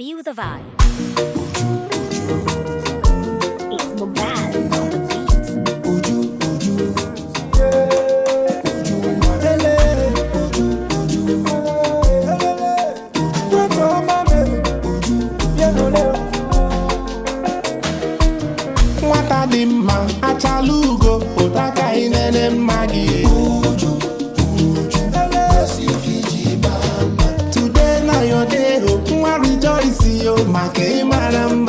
Feel the vibe. It's Mubaz on the beat. Nwata dị mma achala ugo ụtaka inene mma gị. Today na your day o, nwa, rejoice yo, maka ịmara mma.